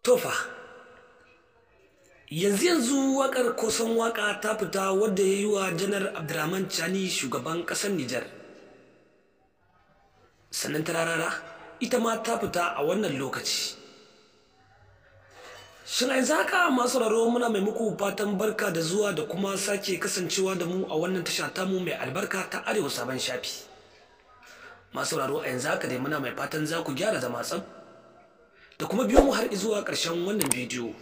Tofa, yanzu waƙar Kosan Waƙa ta fita wadda ya yi wa Janar Abdurrahman Chani shugaban ƙasar Nijar. Sannan ta Rarara ita ma ta fita a wannan lokaci. Shin yanzu haka masu sauraro muna mai muku fatan barka da zuwa da kuma sake kasancewa da mu a wannan tasha tamu mai albarka ta Arewa Sabon Shafi. Masu sauraro a yanzu haka dai muna mai fatan za ku gyara zama tsaf da kuma biyo mu har zuwa ƙarshen wannan bidiyo.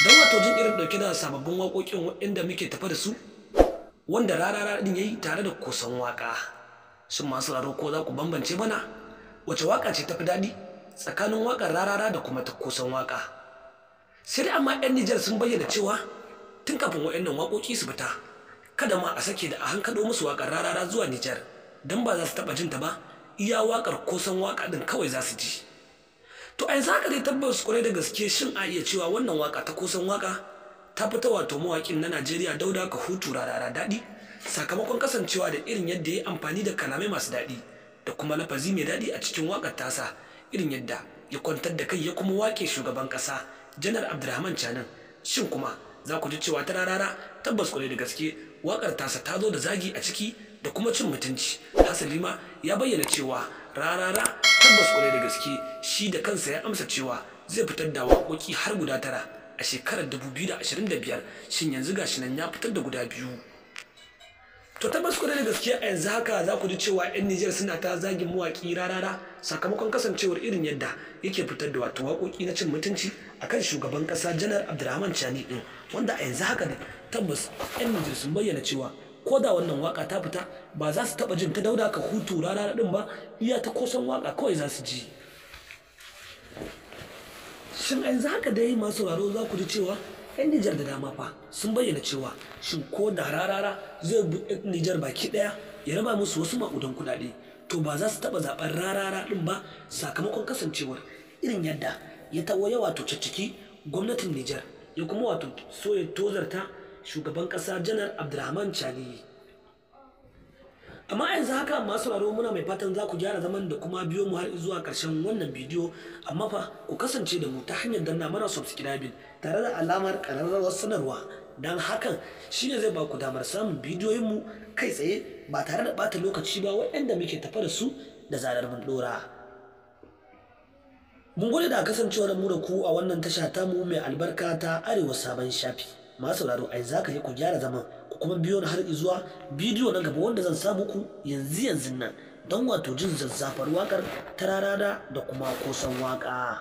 Don wato jin irin ɗauke da sababbin waƙoƙin waɗanda muke tafa da su wanda Rarara ɗin ya yi tare da Kosan Waƙa. Shin masu sauraro ko za ku bambance mana wace waƙa ce tafi daɗi tsakanin waƙar Rarara da kuma ta Kosan Waƙa? Sai dai amma 'yan Nijar sun bayyana cewa tun kafin waɗannan waƙoƙi su fita, kada ma a sake da a hankaɗo musu waƙar Rarara zuwa Nijar, don ba za su taɓa jinta ba, iya waƙar Kosan Waƙa ɗin kawai za su ji. To a yanzu haka dai tabbas kwarai da gaske shin a iya cewa wannan waƙa ta Kosan Waƙa ta fita wato mawaƙin na Najeriya Dauda Kahutu Rarara daɗi, sakamakon kasancewa da irin yadda ya yi amfani da kalamai masu daɗi da kuma lafazi mai daɗi a cikin waƙar tasa, irin yadda ya kwantar da kai ya kuma waƙe shugaban ƙasa Janar Abdurrahman Chanin. Shin kuma za ku ji cewa ta Rarara tabbas kwarai da gaske waƙar tasa ta zo da zagi a ciki da kuma cin mutunci. Hasali ma ya bayyana cewa Rarara tabbas kwarai da gaske shi da kansa ya amsa cewa zai fitar da waƙoƙi har guda 9 a shekarar 2025. Shin yanzu gashi nan ya fitar da guda 2. To tabbas kwarai da gaske a yanzu haka za ku ji cewa 'yan Nijar suna ta zagin mawaƙi Rarara sakamakon kasancewar irin yadda yake fitar da wato waƙoƙi na cin mutunci akan shugaban ƙasa Janar Abdurrahman Chani ɗin, wanda a yanzu haka ne tabbas 'yan Nijar sun bayyana cewa ko da wannan waƙa ta fita ba za su taɓa jin ta Dauda Kahutu Rarara ɗin ba, iya ta Kosan Waƙa kawai za su ji. Shin a yanzu haka dai masu sauraro za ku ji cewa 'yan Nijar da dama fa sun bayyana cewa shin ko da Rarara zai bi Nijar baki ɗaya ya raba musu wasu maƙudan kuɗaɗe, to ba za su taɓa zaɓen Rarara ɗin ba sakamakon kasancewar irin yadda ya tawo ya wato cicciki gwamnatin Nijar ya kuma wato so ya tozarta shugaban ƙasa Janar Abdurrahman Chani. Amma a yanzu haka masu sauraro muna mai fatan za ku gyara zaman da kuma biyo mu har zuwa ƙarshen wannan bidiyo. Amma fa ku kasance da mu ta hanyar danna mana subscribing tare da alamar ƙararrawar sanarwa, don hakan shine zai ba ku damar samun bidiyoyinmu kai tsaye ba tare da ɓata lokaci ba waɗanda muke tafa da su da zarar mun ɗora. Mun gode da kasancewar mu da ku a wannan tasha tamu mai albarka ta Arewa Sabon Shafi. Masu sauraro a yanzu haka ku gyara zaman ku kuma biyo ni har zuwa bidiyo na gaba wanda zan sa muku yanzu nan don wato jin zazzafar waƙar ta Rarara da kuma Kosan Waƙa.